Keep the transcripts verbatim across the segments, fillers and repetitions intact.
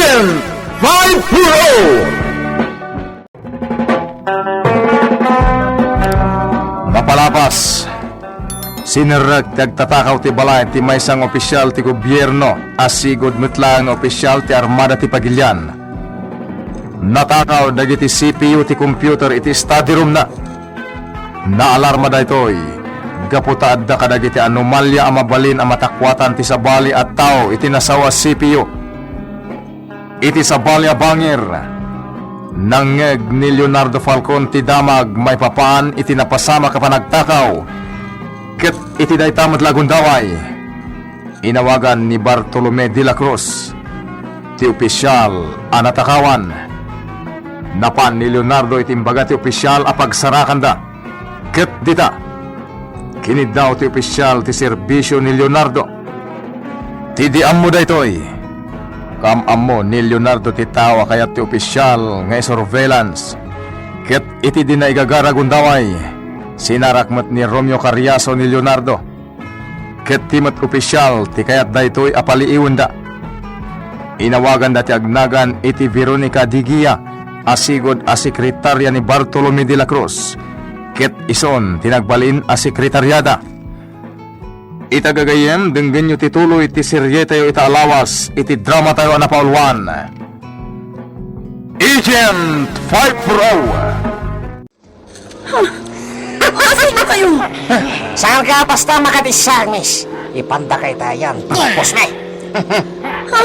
Five four oh! Mapalabas, sinerrek ti agtatakaw ti balay ti maysa nga opisyal ti gobierno a sigud met laeng nga opisyal ti Armada ti Pagilian. Natakaw dagiti C P U ti computer iti study room-na. Naalarma daytoy gapu ta adda kadagiti anomalia a mabalin a matakuatan ti sabali a tao iti nasao a C P U. Iti sabali a bangir, nangngeg ni Leonardo Falcon ti damag maipapan iti napasamak a panagtakaw, ket iti dayta met la gundaway, inawagan ni Bartolome de la Cruz ti opisyal a natakawan. Napan ni Leonardo iti imbaga ti opisyal a pagsarakanda. Ket dita, kiniddaw ti opisyal ti serbisio ni Leonardo. Ti di ammo daytoy, kaam-ammo ni Leonardo ti tao a kayat ti opisyal nga isurveillance. Ket iti di naigagara gundaway, sinarak met ni Romeo Carriazo ni Leonardo. Ket ti met opisyal ti kayat daytoy a paliiwenda. Inawaganda ti agnagan iti Veronica Digia a sigud a sekretaria ni Bartolome de la Cruz, ket ison ti nagbalin a sekretariada. Ita gagayyem, denggenyo ti tuloy ti serietayo ita a lawas iti dramatayo a napauluan, Agent five four oh. Ha? Asino kayo? Saan ka basta makadisang, miss? Ipanda kay tayan. Tapos na eh. Ha?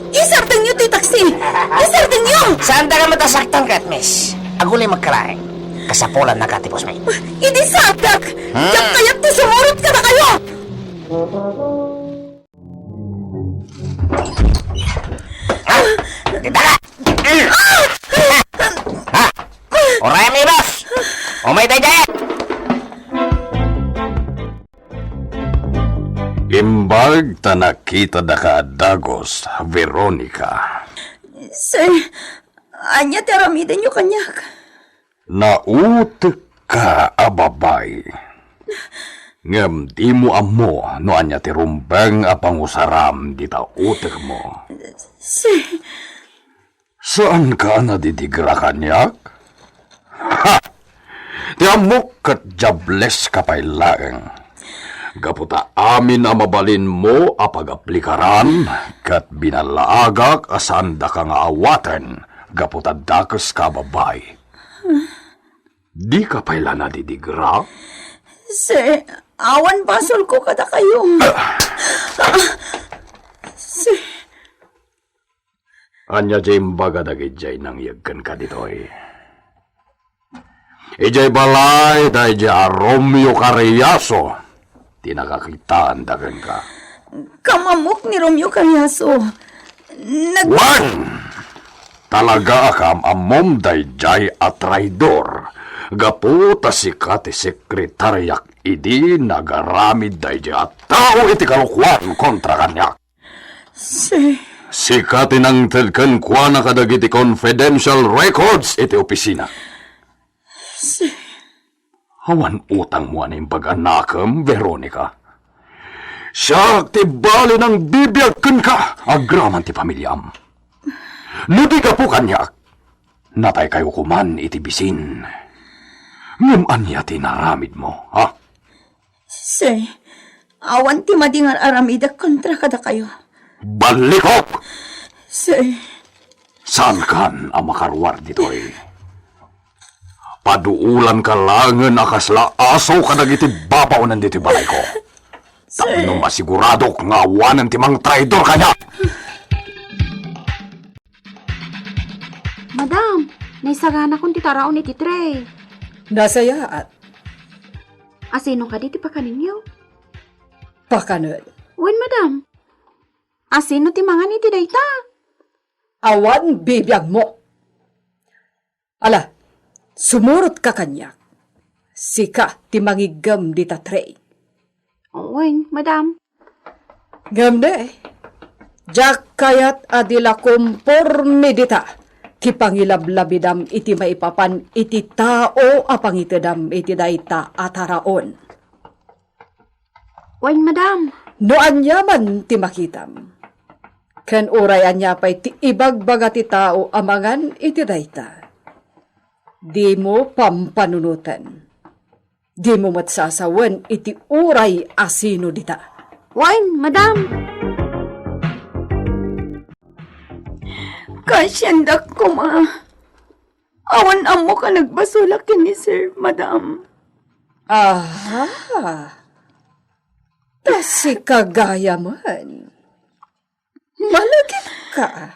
Isardengyo ti taksi! Isardengyo! Saan da ka matasaktan kat, miss? Aguli magkalaeng. Kasapulan na ka, tipos, miss. Idi sadak! Hmm. Diak kayat ti sumurot kadakayo! Ah! Dita ka! Ha? Uray, amigos! Umay tayo dyan! Imbag ta nakita da ka a dagus, Veronica. Sir, ania ti aramidenyo kaniak? Nautek ka a babai. Ngem dimo ammo no ania ti rumbeng a pangusaram dita utekmo. Si- Saan ka a nadidigra kaniak? Ha! Ti ammok ket diables ka pay laeng. Gapu ta amin a mabalinmo a pagaplikaran, ket binallaagak a saandaka nga awaten gapu ta dakes ka a babai. Dika pay la nadidigra? Sir, awan basolko kadakayo. Sir. Ania ti imbaga dagidiay nangyeg kenka ditoy? Idiay balay daydiay a Romeo Carriazo ti nakakitaan da kenka. Kaam-ammok ni Romeo Carriazo. Nag- Wen! Talaga a kaam-ammom daydiay a traidor. Gapu ta sika ti sekretariak idi nagaramid daydiay a tao iti kalokuan kontra kaniak. Sir. Sika ti nangted kenkuana kadagiti confidential records iti opisina. Sir. Awan utangmo a naimbag a nakem, Veronica. Siak ti bali nangbibiag kenka agraman ti pamiliam. No di gapu kaniak, nataykayo koman iti bisin. Ngem ania ti inaramidmo, ha? Sir, awan ti madi nga ar-aramidek kontra kadakayo. Ballikok! Sir. Saankan a makaruar ditoy. Paduolanka laengen a kasla aso kadagiti babaonen ditoy balayko. Sir. Tapno masiguradok nga awanen ti mangtraidor kaniak. Madam, naisaganakon ti taraon iti tray. Nasayaat. Asino kadi ti pakaninyo? Pakanen. Wen, madam. Asino ti mangan iti dayta? Awan bibiagmo. Ala, sumurotka kaniak. Sika ti mangiggem dita tray. Wen, madam. Ngem ne, diak kayat a di la komporme dita ti pangilablabidam iti maipapan iti tao a pangitedam iti dayta a taraon. Wen, madam. No aniaman ti makitam, Ken uray ania pay ti ibagbaga ti tao amangan iti dayta, dimo pampanunoten. Dimo met sasawen iti uray asino dita. Wen, madam. Kasiandak koma. Awan ammok a nagbasolak ken ni Sir, madam. Aha. Ta sika gayamen. Malagitka.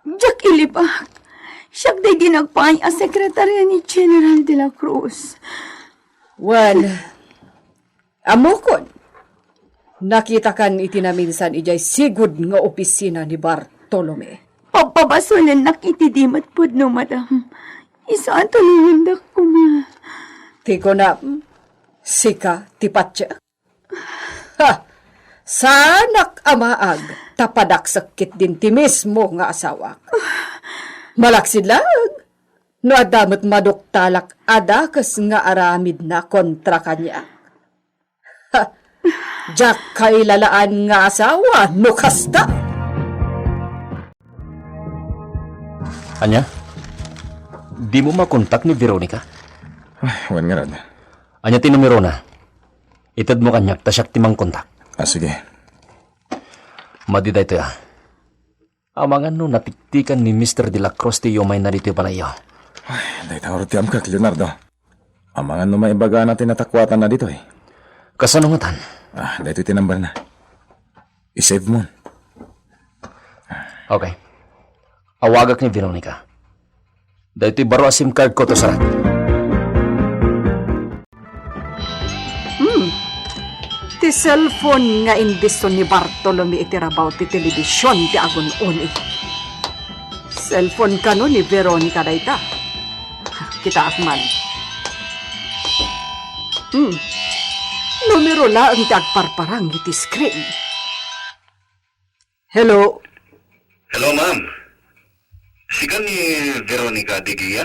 Diak ilibak. Siak daydi nagpaay a sekretaria ni General de la Cruz. Wen, ammokon. Nakitakan iti naminsan idiay sigud nga opisina ni Bartolome. Pabpabasolennak iti di met pudno, madam. Isu a tulongandak koma. Ti kunam, sika ti patiek. Ha! Saanak a maag, ta padaksek ketdin ti mismo nga asawak. Malaksid laeng, no adda met maduktalak a dakes nga aramidna kontra kaniak. Ha! Diak kailalaan nga asawa no kasta. Ania? Dimo makontak ni Veronica? Ay, wen ngarud. Ania ti numerona? Itedmo kaniak ta siak ti mangkontak. Ah, sige. Madi daytoy, ah. Amangan no natiktikan ni Mister de la Cruz ti yumayna ditoy balayyo. Ay, dayta ngarud ti amkak, Leonardo. Amangan no maibagana ti natakuatanna ditoy. Kasano ngatan? Ah, daytoy ti number na. I-save mo. Okay. Awagak ni Veronica. Daytoy baro a SIM card ko to, sarak. Hmm. Ti cellphone nga imbison ni Bartolome iti rabaw ti telebision ti agun-uni. Cellphone kano ni Veronica dayta? Kitaak man. Hmm. Numero laeng ti agparparang iti screen. Hello? Hello, ma'am. Sika ni Veronica de Guia?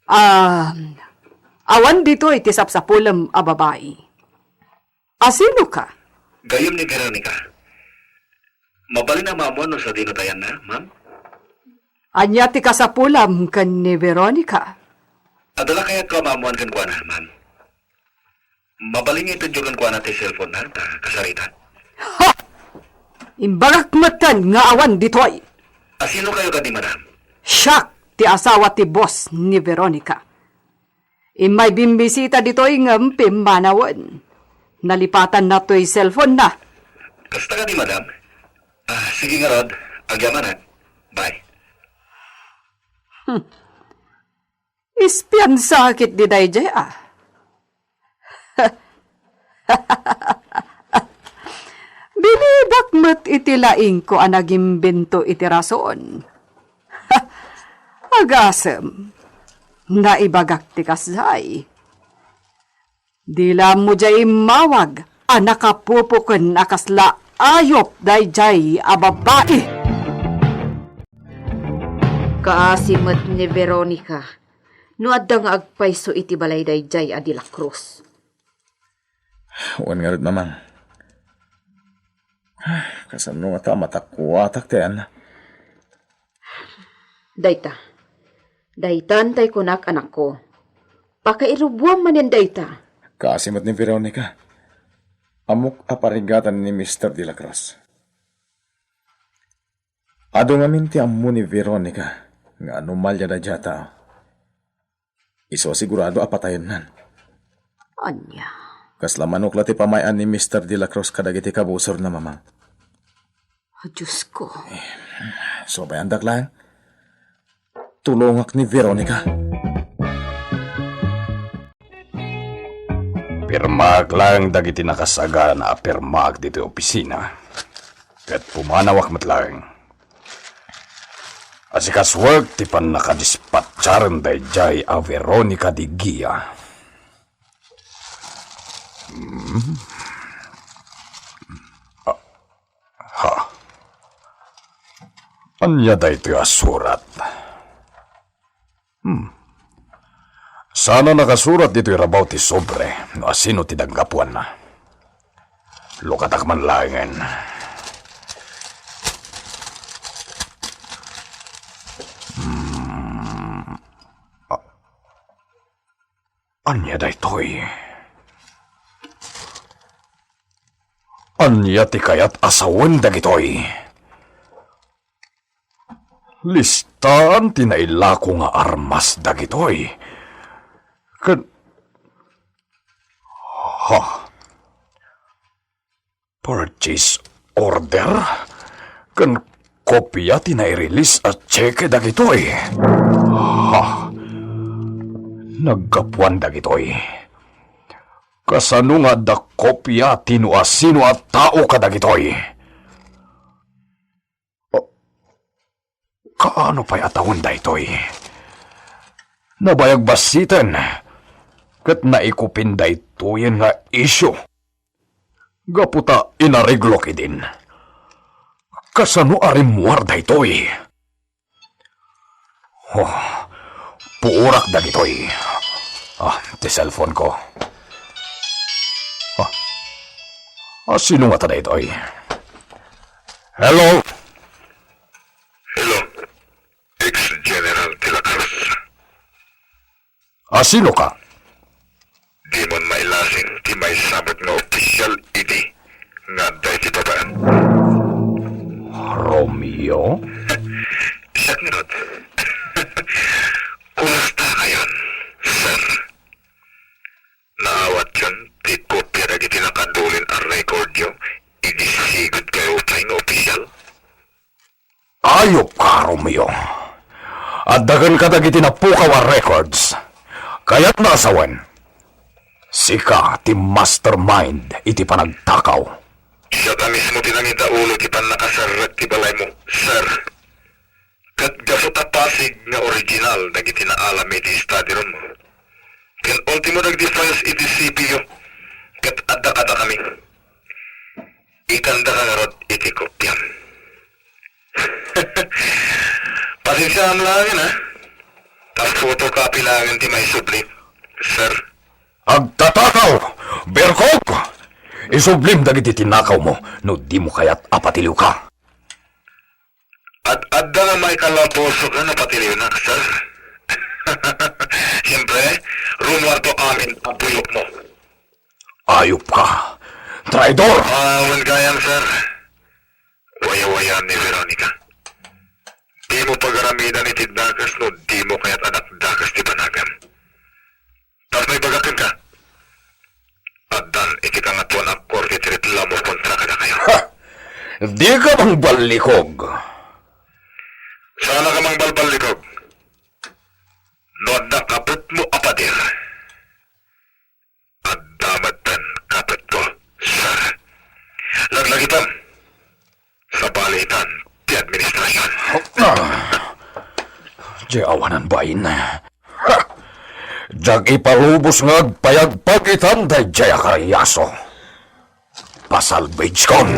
Ah, awan ditoy ti sapsapulem a babai. Asino ka? Gayyem ni Veronica. Mabalin a maammuan no sadino ti ayanna, ma'am? Ania ti kasapulam ken ni Veronica? Adda la kayatko a maammuan kenkuana, ma'am. Mabalin nga itedyo kenkuana ti cellphone na, ta kasarita. Ha! Imbagak metten nga awan ditoy. Asino kayo kadi, madam? Siak ti asawa ti boss ni Veronica. Immay bimmisita ditoy ngem pimmanawen. Nalipatanna toy cellphone na. Kasta kadi, madam? Ah, sige ngarud. Agyamanak. Bye. Hmm. Espiansa ketdi daydiay, a. Binibak met iti laingko a nagimbento iti rason. Agasem, naibagak ti kasdiay. Di la ammo diay immawag a nakapupuken a kasla ayup daydiay a babai. Kaasi met ni Veronica no adda nga agpayso iti balay daydiay a De La Cruz. Wen ngarud, Mamang. Kasano ngata a matakuatak ti ayanna? Dayta. Daytan tay kunak, anakko. Pakairuboam manen dayta. Kaasi met ni Veronica. Ammok a parigatan ni Mister De La Cruz. Adu ngamin ti ammo ni Veronica nga anomalia daydiay a tao. Isu a sigurado a patayennan. Ania? Kasla manok la ti pamay-an ni Mister De La Cruz kadagiti kabusorna, Mamang. O, Diosko. Subayandak laeng. Tulongak ni Veronica. Pirmaak laeng dagiti nakasagana a pirmaak ditoy opisina. Ket pumanawak met laeng. Asikasuek ti pannakadispatcharen daydiay a Veronica de Guia. Hmm. Ah, ha. Ania daytoy a surat? Hmm. Saan a nakasurat ditoy rabaw ti sobre no asino ti naggapuanna. Lukatak man laengen. Ania daytoy? Ania ti kayat a sawen dagitoy? Listaan ti nailako nga armas dagitoy. Ken, ha? Purchase order? Ken kopia ti nai-release a cheque dagitoy? Ha? Naggapuan dagitoy. Kasano nga adda kopia ti no a sino a tao kadagitoy? Kaano pay a tawen daytoy? Nabayag bassiten ket naikupin daytoyen nga isyu. Gapu ta inareglo kidin. Kasano a rimmuar daytoy? Oh, puorak dagitoy. Ah, ti cellphone ko. Ah, ah, sino ngata daytoy? Hello? Hello, ex-General de la Cruz. Ah, sino ka? Dimon mailasing ti maisabot nga opisyal idi nga adda iti babaen. Romeo? Siak ngarud. Kumusta kayon, sir? Naawatyon ti kopia dagiti nakadulin a rekordyo idi sigud kayo pay nga opisyal? Ayop ka, Romeo. Adda kenka dagiti napukaw a records. Kayatna a sawen, sika ti mastermind iti panagtakaw. Siak a mismo ti nangidaulo iti pannakasarrek ti balaymo, sir. Ket gapu ta Pasig nga original dagiti naalam iti study room mo. Ken ultimo dagiti files iti C P U. Ket adda kadakami. Ikandaka ngarud iti kopiam. Pasensiaam laengen, ha? Ta photocopy laengen ti maisubli, sir. Agtatakaw! Berkok! Isublim dagiti tinakawmo no dimo kayat a patiliwka. Ad-adda nga maikalaboso ka no patiliwnak, sir. Siyempre, rumuarto amin a buyokmo. Ayop ka! Traidor! Ah, wen gayam, sir. Wayawayam ni Veronica. Dimo pagaramidan iti dakes no dimo kayat a dakdakes ti banagam. Tapno ibagak kenka, addan iti kangatoan a korte ti reklamo kontra kadakayo. Ha! Dika mangballikog. Saanka mangbalballikog. No adda kapetmo a pader, adda metten kapetko, sir. Laglagitem. Sabali itan ti administrasion. Ah, di awanan bain. Ha! Diak ipalubos nga agpayagpag itan daydiay a kariaso. Pasalvagekon.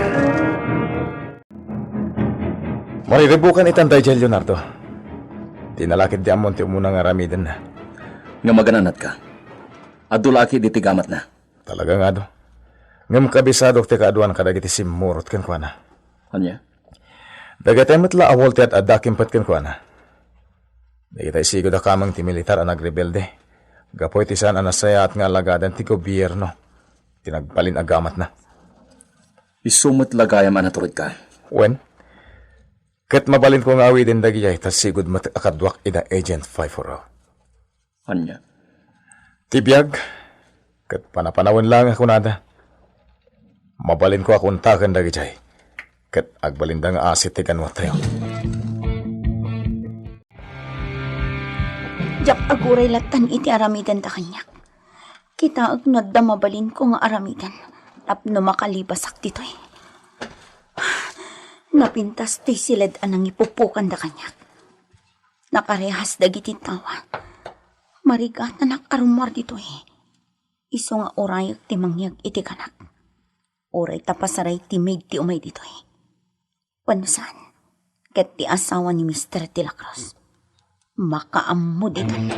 Mariribukan itan daydiay Leonardo. Di nalakid di ammon ti umuna nga aramidenna. Nga magananatka. Adu la a kidi ti gamatna. Talaga nga adu. Ngem kabisadok ti kaaduan kadagiti simmurot kenkuana. Ania? Dagitoy met la a wall ti ad-adda kimpet kenkuana. Dagitoy sigud a kameng ti militar a nagrebelde. Gapu iti saan a nasayaat nga alagaden ti gobierno ti nagbalin a gamatna. Isu met la gayam a naturedka. Wen, ket mabalinko nga awiden dagidiay ta sigud met a kaduak ida Agent five four oh. Ania? Ti biag, ket panapanawen laeng a kunada. Mabalinko a kontaken dagidiay, ket agbalinda nga asit ti ganwatayo. Diak aguray lattan iti aramidenda kaniak. Kitaek no adda mabalinko nga aramiden tapno makalibasak ditoy. Napintas toy siled a nangipupokanda kaniak. Nakarehas dagiti tawa. Marigatanak a rummuar ditoy. Isu nga urayek ti mangyeg iti kanak. Uray ta pasaray ti maid ti umay ditoy. Wenno saan, ket ti asawa ni Mister de la Cruz. Makaammo ditan.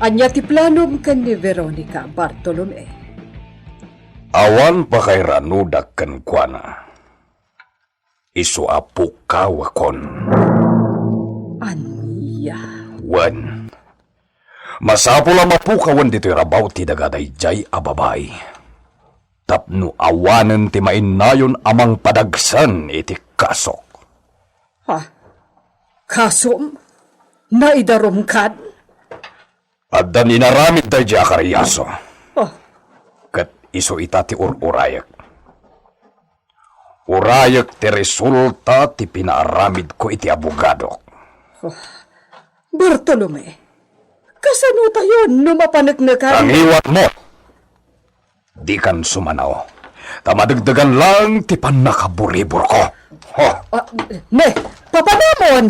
Ania ti planom ken ni Veronica, Bartolome? Awan pakairanudak kenkuana. Isu a pukawakon. Ania? Wen, Masapul a mapukawen ditoy rabaw ti daga daydiay a babai, tapno awanen ti mainnayon a mangpadagsen iti kasok. Ha? Kasom? Naidarum kad? Addan inaramid daydiay a kariaso. Oh. Ket isu ita ti ur-urayek. Urayek ti resulta ti pinaaramidko iti abogadok. Oh. Bartolome, kasano tayon no mapaneknekan? Kangiwatmo! Dikan sumanao, ta madegdegan lang ti pannakaburiburko. Ho! Ah, ne, papanamon!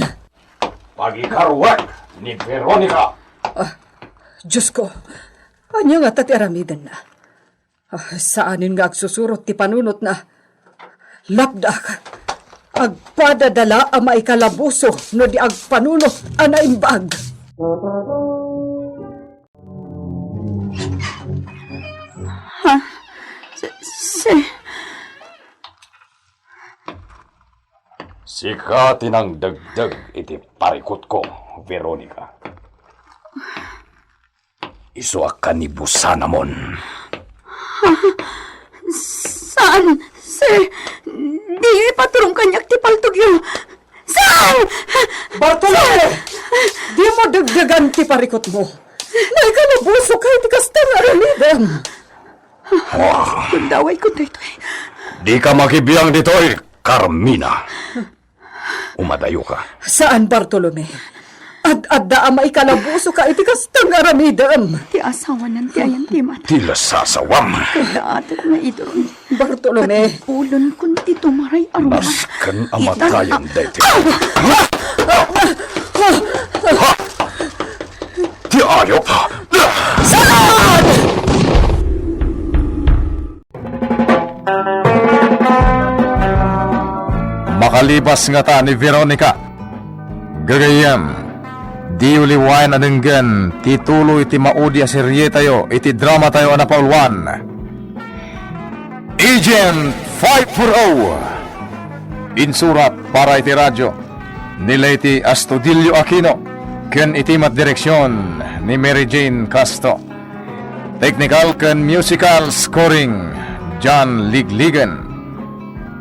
Pagikaruek ni Veronica! Ah, Diyos ko, ania ngata ti aramidenna? Ah, saanen nga agsusurot ti panunotna. Lapdak, agpadada la a maikalabuso no di agpanunot a naimbag. Ha? Si, si... Sika ti nangdegdeg iti parikutko, Veronica. Isu a kanibusanamon. Ha? Saan, sir? Diyo ipaturong kaniak ti paltogyo. Saan? Bartolome! Dimo degdegan ti parikutmo. Naikalabusoka iti kasta nga aramidem. Gundawayko daytoy. Dika makibiang ditoy, Carmina. Umadayoka. Saan, Bartolome. Ad-adda a maikalabusoka iti kasta nga aramidem. Ti asawanan ti ayan ti mata. Ti lasasawam. Kadaat nga idron. Bartolome. Ket bulonkon ti tumaray a ruar. Nasken a matayen daytoy. Ha! Ti ayop! Saan? Makalibas ngata ni Veronica. Gagayyem, diyo liwayan a denggen ti tuloy ti maudi a serietayo iti dramatayo a napauluan, Agent five four oh. Insurat para iti radio ni Leyte Astudillo Aquino ken iti met direksion ni Mary Jane Castro. Technical ken musical scoring, John Ligligan.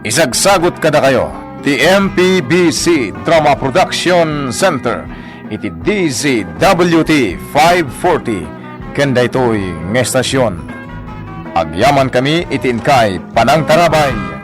Isagsagut kadakayo ti M P B C Drama Production Center iti D Z W T five forty ken daytoy nga estasion. Agyamankami iti inkay panangtarabay.